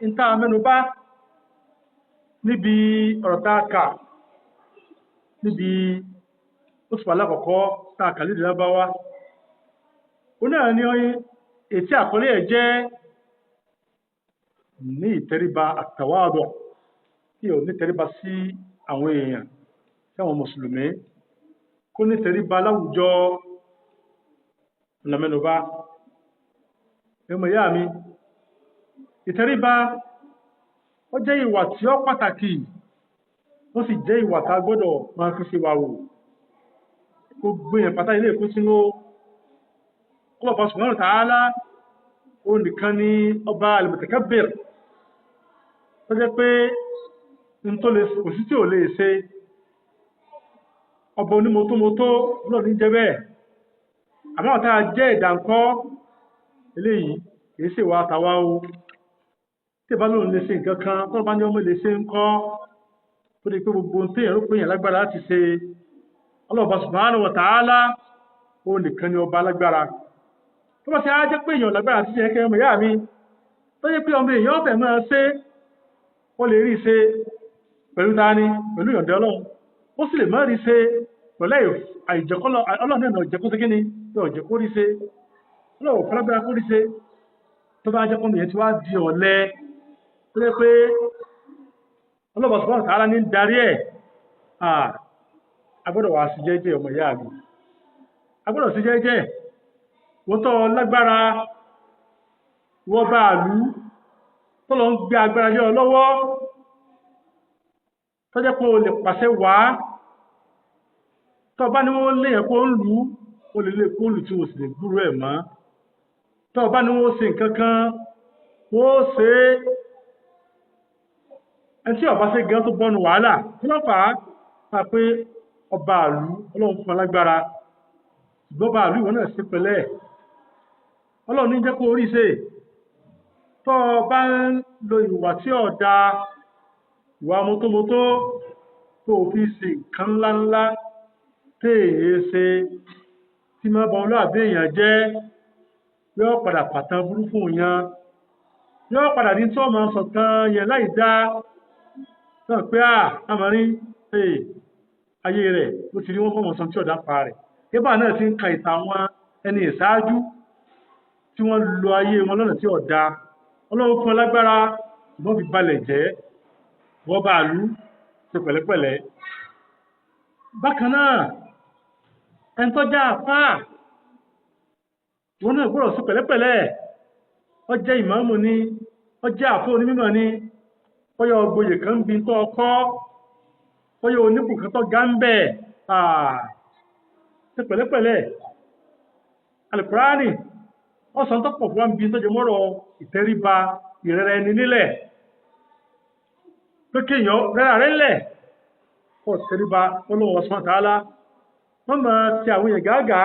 ìta mẹ́nubá níbi ọ̀rọ̀ tá a kà níbi oṣù alákọ̀ọ́kọ́ tá a kà lédè lábáwá, ó náà ní ètí àkọlé ẹ̀ jẹ́ ní ìtẹríba, àtàwádọ̀, tí ò ní tẹríba sí àwọn èèyàn, sí àwọn mùsùlùmí, kó ní tẹríba láwùjọ lamẹ́nubá. Ẹmọ ìyá mi, ìtẹríba ó jẹ́ ìwà tí ó pàtàkì, ó sì jẹ́ ìwà tá a gbọ́dọ̀ máa fi ṣe wà wò. Gbogbo èèyàn pátá ilé ìkó sínú kó bàbá subhanahu wa ta'ala, ó nìkan ní ọba al-mutakabbir, tó jẹ́ pé n tó lè kò sí tí ò lè ṣe, ọba onímọ́tómọ́tó náà ní jẹ́ bẹ́ẹ̀. Àmọ́ ọ̀tá jẹ́ ìdànkọ́ eléyìí kìí ṣe wà tàwa o. Tí ìbá lóun lè ṣe nǹkan kan tó bá ní ọmọ lè ṣe ń kọ́, tó di pé gbogbo ohun téèyàn rò pé èèyàn lágbára láti ṣe, ọlọ́ọ̀bá subhanahu wa ta'ala ó nìkan ni ọba lágbára. Tó bá ṣe á jẹ́ pé èèyàn lágbára àti ṣe ẹ̀kẹ́, ọmọ ìyá mi, tó jẹ́ pé ọmọ èèyàn ọ̀fẹ́ máa ṣe, ó lè rí ṣe pẹ̀lú tani, pẹ̀lú ìyọ̀ǹda Ọlọ́run, ó sì lè má rí ṣe pẹ̀lú àìjẹ́kọ́lọ́ Ọlọ́run náà jẹ́ kó ṣe kíni yóò jẹ́ kó rí ṣe, Ọlọ́run fọlágbára kó rí ṣe. Tó bá jẹ́ kó nìyẹn tí wàá di ọ̀lẹ, tó jẹ́ pé Ọlọ́run subhanahu wa ta'ala ní darí ẹ̀, a gbọ́dọ̀ wá sí jẹ́jẹ́, ọmọ ìyá mi, a gbọ́dọ̀ sí jẹ́jẹ́. Wọ́n tọ́ lágbára, wọ́n bá àlú tó lọ ń gbé agbára lé ọ lọ́wọ́, tó jẹ́ pé o lè pàṣẹ wá, tó bá ní wọ́n lé ẹ̀kọ́ ń lù ú, o lè lé kó lù tí o sì lè gbúrò ẹ̀ mọ́. Tó bá ní wọ́n ṣe nǹkan kan, wọ́n ṣe é. Ẹni tí ọba ṣe gan tó bọ́nu wàhálà, kí ló fà á? Fà pé ọba àlú Ọlọ́run fún alágbára, ṣùgbọ́n ọba àlú ìwọ náà ṣe pẹ̀lẹ́, Ọlọ́run ní jẹ́ kó orí ṣe. Tó o bá ń lo ìwà tí ò da, ìwà mọ́tómọ́tó tó o fi ṣe nǹkan ńláńlá téèyàn ṣe tí máa ba ọlọ́àbí èèyàn jẹ́, yóò padà pàtàn burú fún yàn, yóò padà ní tí wọ́n máa sọ̀tàn yẹn láì dá náà pé àmọ́rí ayé rẹ̀ ló ti rí, wọ́n fọmọ sọ tí ọ̀dà pa rẹ̀. Kébà náà ti ń ka ìtàn àwọn ẹni ìṣáájú tí wọ́n lo ayé wọn lọ́nà tí ọ̀dà. Ọlọ́run fún lágbára, ṣùgbọ́n fi balẹ̀ jẹ́. Wọ́n bá lù ṣe pẹ̀lẹ́pẹ̀lẹ́. Bákan náà, ẹni tó já àfáà wọn náà gbọ́dọ̀ sí pẹ̀lẹ́pẹ̀lẹ́. Ó jẹ́ ìmáàmù ni, ó jẹ́ àfọ́ onímọ̀ ni, ó yọ gboyè kan bí tó ọkọ́, ó yọ onípò kan tó ga ń bẹ̀, ṣe pẹ̀lẹ́pẹ̀lẹ́. Alukurani ọ̀sán tó pọ̀ fún wa ń bí tó jẹ mọ́rọ̀ ìtẹríba, ìrẹ̀rẹ̀ ẹni nílẹ̀, pé kéèyàn rẹ́ra rẹ̀ ńlẹ̀, kó tẹríba Ọlọ́run subhanahu wa ta'ala. Wọ́n máa ti àwọn èèyàn gáàgá,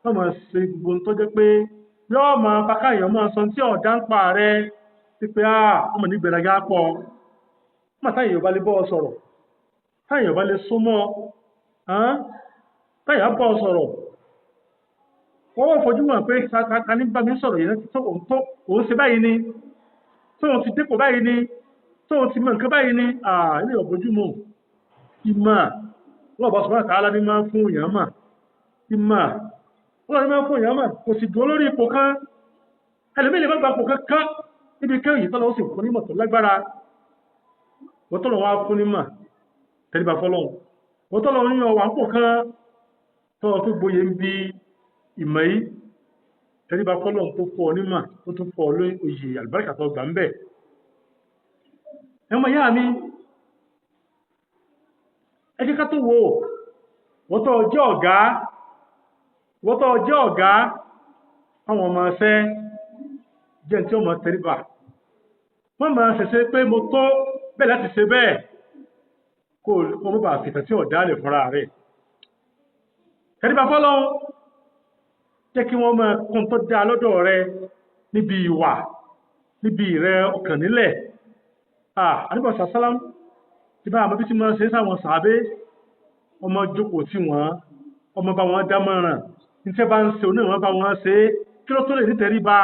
wọ́n máa ṣe gbogbo tó jẹ́ pé yóò máa bá káyọ̀ máa sọ tí ọ̀dá ń pa rẹ̀ sí pé ọmọ ní gbẹ̀rẹ̀gá pọ̀. Wọ́n táyà yorùbá lè bọ́ ọ sọ̀rọ̀, táyà yorùbá lè súnmọ́, táyà bọ́ ọ sọ̀rọ̀, wọ́n wọ́n fojú mọ̀ pé ta ní bá mi sọ̀rọ̀ yìí, tó òun ṣe báyìí ni, tóun ti dépò báyìí ni, tóun ti mọ nǹkan báyìí ni. Ilé ọ̀bójúmọ̀ ìmọ̀ wọ́n bá sọ̀rọ̀ tààlà ní máa ń fún èèyàn mà, ìmọ̀ wọ́n ní máa ń fún èèyàn mà, kò sì dúró lórí ipò kan. Ẹlòmíì lè má gba ipò kankan níbi kéwì tọ́lọ́, ó sì fún nímọ̀ tó lágbára. Wọ́n tọ́lọ́ wá fún nímọ̀, tẹríba fọlọ́hún. Wọ́n tọ́lọ́ ní ọwà ń pò kan tọ́lọ́ tó gboyè ń bi ìmọ̀ yìí, tẹríba fọlọ́hún tó fọ́ ọ nímọ̀, tó tún fọ́ ọ lóyè àlùbáríkà tó gbà ń bẹ̀. Ẹ mọ̀ yá mi, ẹ jẹ́ ká tó wò ó. Wọ́n tó jẹ́ ọ̀gá, wọ́n tó jẹ́ ọ̀gá àwọn ọmọ ẹsẹ́, jẹ́ tí ó mọ̀ tẹríba. Wọ́n máa ṣẹ̀ṣẹ̀ pé mo tó bẹ́ẹ̀ láti ṣe bẹ́ẹ̀, kó o mọ́ bá fìtàn tí ọ̀dá lè fúnra rẹ̀. Tẹríba fọ́lọ́hún, jẹ́ kí wọ́n máa kún tó dá lọ́dọ̀ rẹ níbi ìwà, níbi ìrẹ ọkàn nílẹ̀. Àdúgbò sàsálám tí bá àmọ́ bí tí wọ́n ṣe sáwọn sàábé, ọmọ jókòó tí wọ́n, ọmọ bá wọn dámọ̀ràn, níṣẹ́ bá ń ṣe oníwọ̀n bá wọn ṣe, kí ló tó lè ní tẹríba.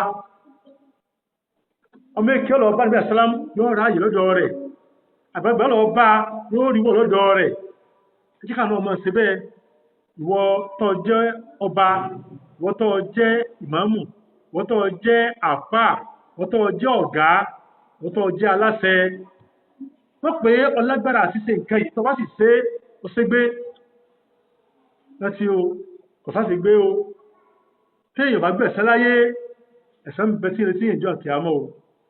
Ọmọ èké ọlọ́ọ̀ bá níbi àsálám yóò ráàyè lọ́dọ̀ rẹ̀, àgbàgbà ọlọ́ọ̀ bá yóò rí wọ̀ lọ́dọ̀ rẹ̀. Ẹ jẹ́ ká náà mọ̀ sí bẹ́ẹ̀. Ìwọ tó jẹ́ ọba, ìwọ tó jẹ́ ìmáàmù, ìwọ tó jẹ́ àfà, ìwọ tó jẹ́ ọ̀gá, ìwọ tó jẹ́ aláṣẹ, wọ́n pé ọlágbára àti ṣe nǹkan yìí, tó bá sì ṣe ó ṣe gbé láti o, kò sá sì gbé o. Téèyàn bá gbẹ̀sẹ̀ láyé, ẹ̀san ń bẹ tí retí ìjọ àti àmọ́ o.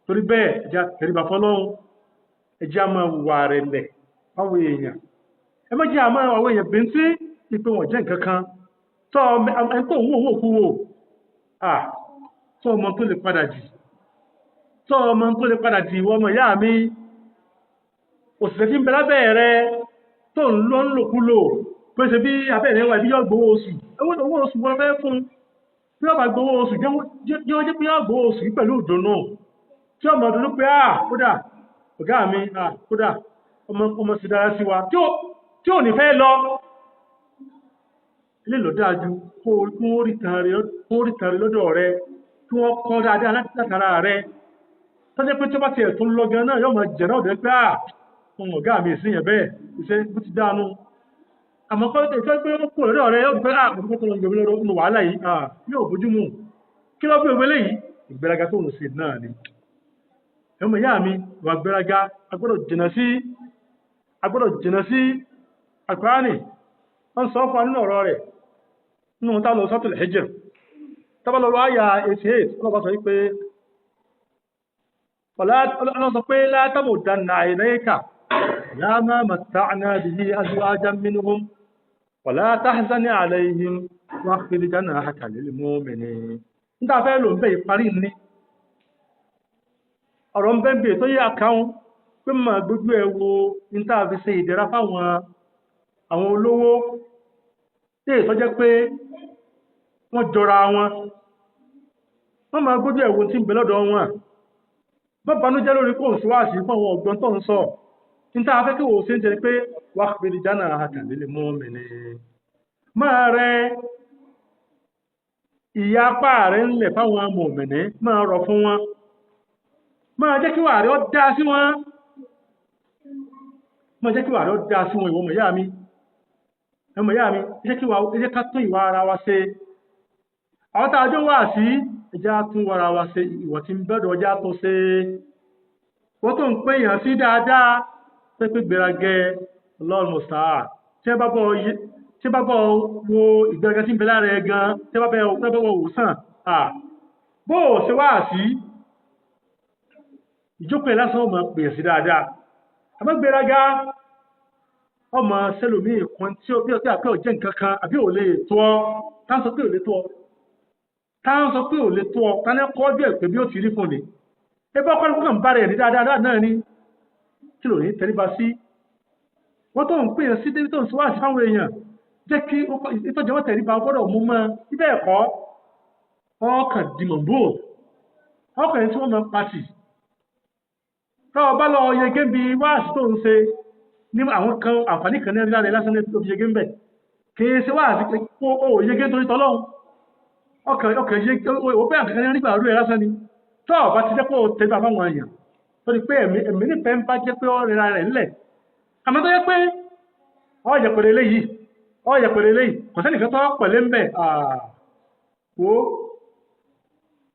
Torí bẹ́ẹ̀, ẹ jẹ́ á tẹríba fọ́lọ́run, ẹ jẹ́ á máa hùwà rẹ̀lẹ̀ fáwọn èèyàn. Ẹ má jẹ́ àmọ́ àwọn èèyàn bíntín ìpè wọ́n jẹ́ nǹkan kan. Tọ́ ẹni tó ń wò wò kú wò, tọ́ ọmọ tó lè padà jì, tọ́ ọmọ tó lè padà jì, ìwọ ọmọ ìyá mi, òṣìṣẹ́ tí ń bẹ lábẹ́ rẹ tó ń lọ ń lòkulò, pé ṣe bí abẹ́ rẹ wà ibi yóò gbowó oṣù, owó oṣù wọn fẹ́ fún un. Bí wọ́n bá gbowó oṣù, jẹ́ wọ́n jẹ́ pé yóò gbowó oṣù yìí pẹ̀lú ìdùnnú, tí ọmọ ìdùnnú pé kódà ọ̀gá mi, kódà ọmọ sì dára sí wa, tí ò ní fẹ́ lọ. Ilé ló dáa ju kó rí tàn rẹ lọ́dọ̀ rẹ, kí wọ́n kọ́ dáadáa látara rẹ. Tọ́jú pé tí ó bá tiẹ̀ tó ń lọ gan náà, yóò máa jẹ̀ náà dé pé ọmọ ọ̀gá mi sì yẹn bẹ́ẹ̀, ìṣe bó ti dáanu. Àmọ́ kọ́ ìtọ́ pé ó kúrò lọ́dọ̀ rẹ, yóò pé mo dúpẹ́ tó lọ yọmí lọ́dọ̀ nínú wàhálà yìí, yóò bójú mu. Kí ló bí òwe léyìí? Ìgbéraga tó ń ṣe náà ni. Ọmọ ìyá mi, ìwà ìgbéraga, a gbọ́dọ̀ jìnnà sí, a gbọ́dọ̀ jìnnà sí. Àkùránì, wọ́n sọ fún wa nínú ọ̀rọ̀ rẹ̀, nínú tá lọ Suratul Hijr. Tá bá lọ àyà 88, ọlọ́ba sọ wípé, ọlọ́run sọ pé la tamuddanna aynayka ila ma matta'na bihi azwajan minhum wa la tahzan alayhim wakhfid janahaka lil mu'minin. Níta fẹ́ lò ń bẹ̀ ìparí ní. Ọ̀rọ̀ ń bẹ́ ń bè tó yẹ àkáhùn pé mà gbójú ẹ wo níta fi ṣe ìdẹ̀ra fáwọn àwọn olówó tí èyí tó jẹ́ pé wọ́n jọra wọn. Wọ́n máa gbójú ẹ wo tí ń bẹ lọ́dọ̀ wọn. Má banújẹ́ lórí kó ń sọ wáàsí fún àwọn ọ̀gbọ́n tó ń sọ. Níta afẹ́ kí wò ó ṣe ń jẹ pé wakhfid janahaka lil mu'minin. Máa rẹ ìyá apá rẹ̀ ńlẹ̀ fáwọn mọ̀mìnì, máa rọ̀ fún wọn. Máa jẹ́ kí wà rẹ̀ ó dá sí wọn. Máa jẹ́ kí wà rẹ̀ ó dá sí wọn, ìwọ ọmọ ìyá mi. Ọmọ ìyá mi, ẹ jẹ́ ká tún ìwà ara wa ṣe. Àwọn tá a jọ wà sí, ẹ jẹ́ á tún ara wa ṣe, ìwà tí ń bẹ́dọ̀ ọjà tó ṣe. Wọ́n tó ń pè èèyàn sí dáadáa, pé pé gbéragẹ Ọlọ́run sáà. Tí ẹ bá bọ̀ wo ìgbéraga tí ń bẹ lára ẹ gan, tí ẹ bá bẹ̀ wọ òwòsàn, bó o ṣe wá sí, ìjókòó ẹ̀ lásán ọmọ pè sí dáadáa. Àmọ́ gbéraga, ọmọ sẹlòmíì kan tí ó bí ọtí àpẹ́ òjẹ́ nǹkan kan àbí ò lè tó ọ, tá ń sọ pé ò lè tó ọ, tá ń sọ pé ò lè tó ọ, tá ní kọ́ bí ẹ̀ pé bí ó ti rí fún ni. Ẹ bá kọ́ kàn bá rẹ̀ ní dáadáa náà ni, kí ló ní tẹríba sí? Wọ́n tó ń pè é sí débi tó ń sọ wá sí fáwọn èèyàn, jẹ́ kí ìtọ́jú wọn tẹríba gbọ́dọ̀ mú mọ́ ibẹ̀ ẹ̀kọ́, ọkàn dìmọ̀ bò, ọkàn tí wọ́n máa ń pàtì. Tọ́ ọ bá lọ yege bí wáàsí tó ń ṣe ní àwọn kan àǹfààní kan ní lára lásán ní òbí yege ń bẹ̀. Kì í ṣe wáàsí pé ó yege torí tọ́lọ́hun. Ọkàn yege ó bẹ́ẹ̀ àǹkan nígbà rú ẹ lásán ni. Tọ́ ọ bá ti jẹ́ pé ó tẹríba fáwọn èèyàn torí pé ẹ̀mí nífẹ̀ẹ́ ń bá jẹ́ pé ó rẹra rẹ̀ ńlẹ̀. Àmọ́ tó yẹ pé ọ yẹ pẹ̀lẹ́ eléyìí, ọ yẹ pẹ̀lẹ́ eléyìí, kò sẹ́nìkan tó pẹ̀lẹ́ ń bẹ̀, wo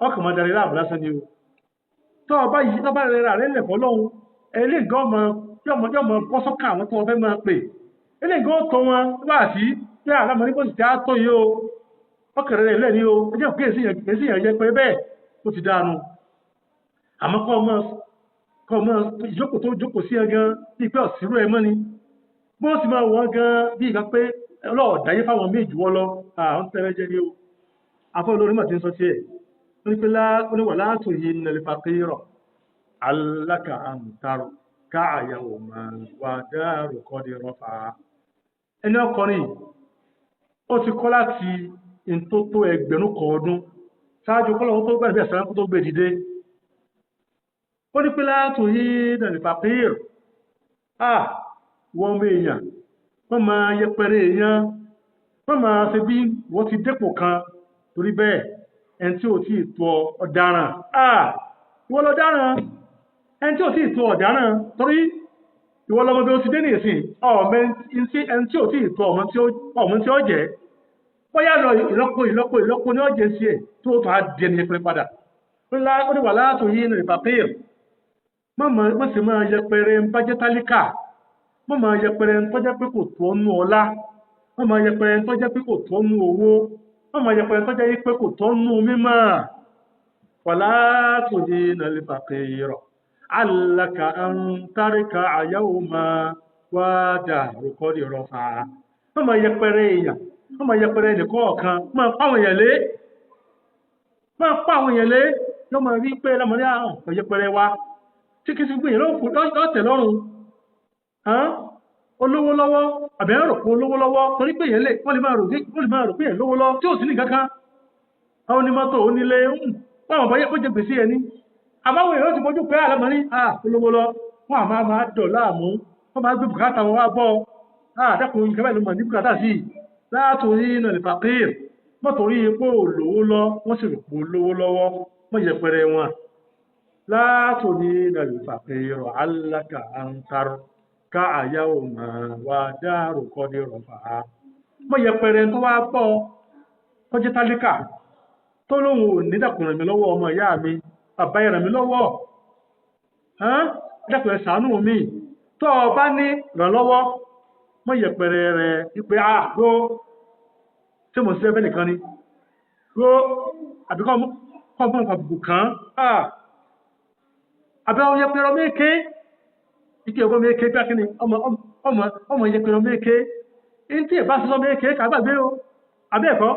ọkàn máa darí láàbù lásán ni o. Tọ́ ọ bá yìí tọ́ bá rẹra rẹ̀ ńlẹ̀ fọlọ́hun, eléyìí gan ọmọ yọmọ bọ́ sọ́kà àwọn tó fẹ́ máa pè. Eléyìí gan tó wọn wá sí pé àlámọ̀ ní bó sì ti á tó yìí o, ọkàn rẹ̀ lẹ̀ ní o, ẹ jẹ́ kí èsì yẹn yẹ pé bẹ́ẹ̀ ó ti dáanu. Àmọ́ kọ́ ọmọ ìjókòó tó jókòó sí ẹ gan bíi pé ọ̀sìnrú ẹ mọ́ ni. Bó sì máa wọ́n gan bí ìgbà pé ọlọ́ọ̀dáyé fáwọn méjì wọ́ lọ, àwọn tẹ́lẹ̀ jẹ́ ní o. Afọ́ olórí mọ̀ tí ń sọ tiẹ̀. Ó ní pé oníwà látò yìí nílẹ̀ fàkírọ̀, aláka àǹtarò, káàyàwó máa wà dáàrò kọ́ di rọ́fà. Ẹni ọkùnrin ó ti kọ́ láti ntótó 1000 ọdún ṣáájú kọ́lọ́hún tó gbàgbé ẹ̀sán kó tó gbé dìde. Ó ní pé látò yìí nílẹ̀ fàkírọ̀, wọ́n mú èèyàn, wọ́n máa yẹpẹrẹ èèyàn, wọ́n máa ṣe bí wọ́n ti dépò kan torí bẹ́ẹ̀ ẹni tí ò tí ì tó ọ̀daràn. Ìwọ lọ dáràn. Ẹni tí ò tí ì tó ọ̀dáràn, torí ìwọ lọmọ bí ó ti dé ní ìsìn, ọmọ ẹni tí ò tí ì tó ọmọ tí ó jẹ́. Bóyá lọ ìlọ́po ìlọ́po ìlọ́po ní ọ̀jẹ̀ sí ẹ̀ tó tó á di ẹni yẹpẹrẹ padà. Ó ní wà látò yí ní ìfàpéyè. Mọ̀ sí máa yẹpẹrẹ ń bá jẹ́ tálíkà. Mọ̀ máa yẹpẹrẹ ń tọ́jẹ́ pé kò tó nú ọlá. Mọ̀ máa yẹpẹrẹ ń tọ́jẹ́ pé kò tó nú owó. Mọ̀ máa yẹpẹrẹ ń tọ́jẹ́ pé kò tó nú mímọ̀. Wà látò yí ní ìfàpéyè rọ̀. Alaka an tarika àyàwó máa wá dà rúkọ́ di rọ̀fà. Mọ̀ máa yẹpẹrẹ èèyàn. Wọ́n máa yẹpẹrẹ ẹnìkan ọ̀kan, máa pa àwọn èèyàn lé, máa pa àwọn èèyàn lé, yóò máa rí pé lọ́mọdé àrùn kò yẹpẹrẹ wa, tí kìí sí gbìyànjú lọ́tẹ̀ lọ́rùn. Olówó lọ́wọ́, àbí ẹ̀rọ rò pé olówó lọ́wọ́, torí pé èèyàn lè, wọ́n lè máa rò pé èèyàn lówó lọ, tí ò sí ní kankan. Àwọn onímọ́tò onílé, wọ́n bá yẹ kó jẹ gbèsè ẹni. Àbáwọn èèyàn ti fojú pé àlọ́mọ ní, olówó lọ, wọ́n àmà máa dọ̀ láàmú, wọ́n máa gbé bùkátà wọn wá bọ́, dákun ìkẹ́bẹ̀ ló mọ̀ ní bùkátà sí i. Látòrí iná ìfàkìr, mọ́tòrí ipò olówó lọ, wọ́n sì rò pé olówó lọ́wọ́, wọ́n yẹpẹrẹ wọn. Látòrí iná ìfàkìr, alága àǹtar ká àyà òmà wà dárò kọ́dé rọ̀fà. Wọ́n yẹpẹrẹ tó wá bọ́ tọ́jú tálíkà tó lóun ò ní dàkùn ràn mí lọ́wọ́ ọmọ ìyá mi, bàbá yẹn ràn mí lọ́wọ́, dàkùn ẹ̀ ṣàánú mi, tó o bá ní ràn lọ́wọ́, wọ́n yẹpẹrẹ rẹ̀ wípé àgbo tí mo ṣe ẹbẹ́ nìkan ni ró àbíkọ́ mọ́ àbùkù kan àbẹ́ ọmọ yẹpẹrẹ ọmọ èké ike ọmọ èké bí akíní ọmọ yẹpẹrẹ ọmọ èké ní tí ìbá sọ ọmọ èké kà gbàgbé o àbẹ́ ẹ̀kọ́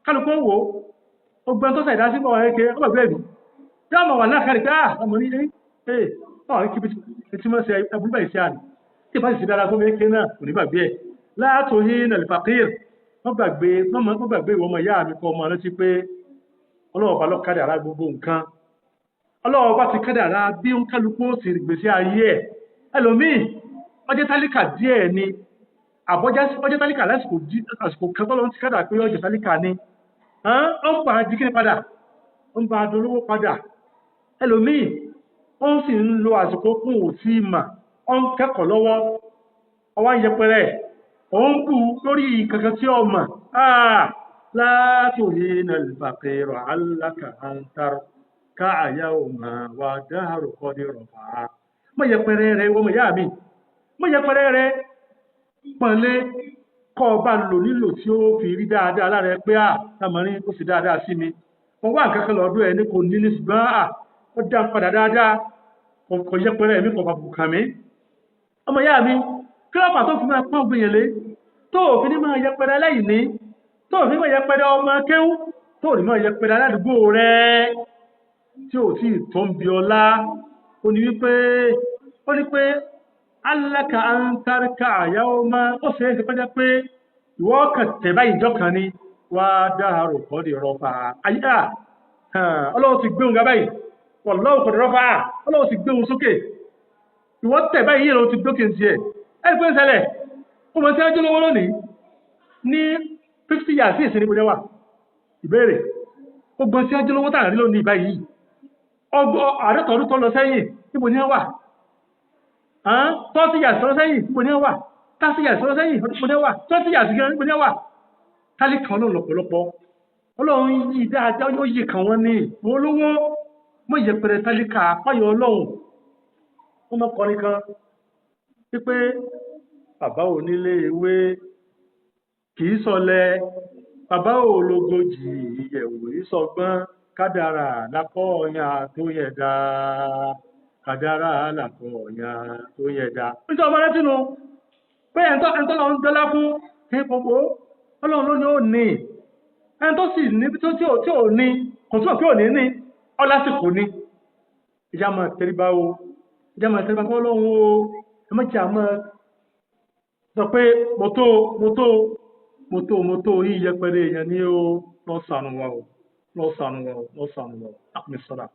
kálukú wò ó gbọ́n tó sàìdá sí ọmọ èké ó gbàgbé ẹ̀mí tí ọmọ wà náà kárí pé ọmọ ní ẹ ọ̀ kí tí wọ́n ṣe ẹbúrú báyìí sí àná tí ìbá sì ṣe dára fún èké náà kò ní gbàgbé ẹ̀ látòhí nàlìfàkìr wọ́n gbàgbé ìwọ ọmọ ìyá mi kọ́ ọmọ rántí pé Ọlọ́run bá ló kádàrá gbogbo nǹkan. Ọlọ́run bá ti kádàrá bí ń kálukú ó sì gbèsè ayé ẹ̀. Ẹlòmíì ọjọ́ tálíkà díẹ̀ ni, àbọ̀jọ́ tálíkà lásìkò kan tọ́lọ́run ti kádàrá pé ọjọ́ tálíkà ni. Ó ń bá a di kíni padà, ó ń bá a dolówó padà. Ẹlòmíì ó sì ń lo àsìkò kún òtí mà, ó ń kẹ́kọ̀ọ́ lọ́wọ́, ọwọ́ ń yẹpẹrẹ ẹ̀. Òun bú lórí kankan tí ó mọ̀ látòrí nàlìfàkìrọ̀ aláka àǹtarọ̀ ká àyà òmà wà dáhàrò kọ́ ní rọ̀fà. Mọ̀ yẹpẹrẹ rẹ̀ wọ́n mọ̀ yá mi, mọ̀ yẹpẹrẹ rẹ̀ pọ̀nlé kọ́ ọ bá lò nílò tí ó fi rí dáadáa lára ẹ pé àmọ́rin ó sì dáadáa sí mi. Mo wá nǹkan kan lọ́dún ẹ ní kò ní ní ṣùgbọ́n ó dá padà dáadáa, kò yẹpẹrẹ mi kò bàbù kàn mí. Ọmọ yá mi, kílọ̀pà tó fi máa pọ́n gbìyàn lé, tó òfin ní máa yẹpẹrẹ aláìní, tó òfin máa yẹpẹrẹ ọmọ kéwú, tó òfin máa yẹpẹrẹ aládùúgbò rẹ tí ò tí ì tó ń bi ọlá. Ó ní wípé ó ní pé aláka àǹtárìkà àyàwó máa ó ṣe é ṣe kọjá pé ìwọ kàn tẹ̀ báyìí ìjọ kan ni wá dáhàrò kọ́ di rọ́fà. Àyíká Ọlọ́run ti gbé òun ga báyìí, wallahu kọ́ di rọ́fà, Ọlọ́run ti gbé òun sókè. Ìwọ tẹ̀ báyìí yìí ló ti gbókè tiẹ̀. Ẹni pé ń ṣẹlẹ̀ ó mọ̀ sí ẹjọ́ lọ́wọ́ lónìí ní 50 years sí ìsinmi kò wà ìbéèrè ó gbọ́n sí ẹjọ́ lọ́wọ́ tààrí lónìí báyìí ọgbọ́ àádọ́ta ọdún tó lọ sẹ́yìn níbo ni wọ́n wà 30 years tó lọ sẹ́yìn níbo ni wọ́n wà 30 years tó lọ sẹ́yìn níbo ni wọ́n wà 20 years gan níbo ni wọ́n wà tálíkà Ọlọ́run lọ́pọ̀lọpọ̀ Ọlọ́run yìí dáadáa ó yí kàn wọ́n ní wọ́n lówó mọ̀ yẹpẹrẹ tálíkà páyọ̀ Ọlọ́run. Wọ́n mọ̀ kọrin kan wípé bàbá onílé ewé kìí sọlẹ̀, bàbá ológójì ìyẹ̀wò ìsọgbọ́n, kádàrá làkọ́ ọ̀yàn tó yẹ dá, kádàrá làkọ́ ọ̀yàn tó yẹ dá. Nítorí ọmọ rẹ tínú pé ẹ̀ńtọ́ lọ ń dọ́lá fún gbogbo Ọlọ́run ló ní ó ní, ẹni tó sì ní tí ò ní kò túmọ̀ pé ò ní ní ọlásìkò ní. Ìjà máa tẹríba o, ìjà máa tẹríba fún Ọlọ́run o, ẹ má jẹ́ àmọ́ sọ pé mọ́tò mọ́tò mọ́tò mọ́tò yìí yẹpẹrẹ èèyàn ní o. Lọ sànù wa o, lọ sànù wa o, lọ sànù wa o. Àmì sọ́dà.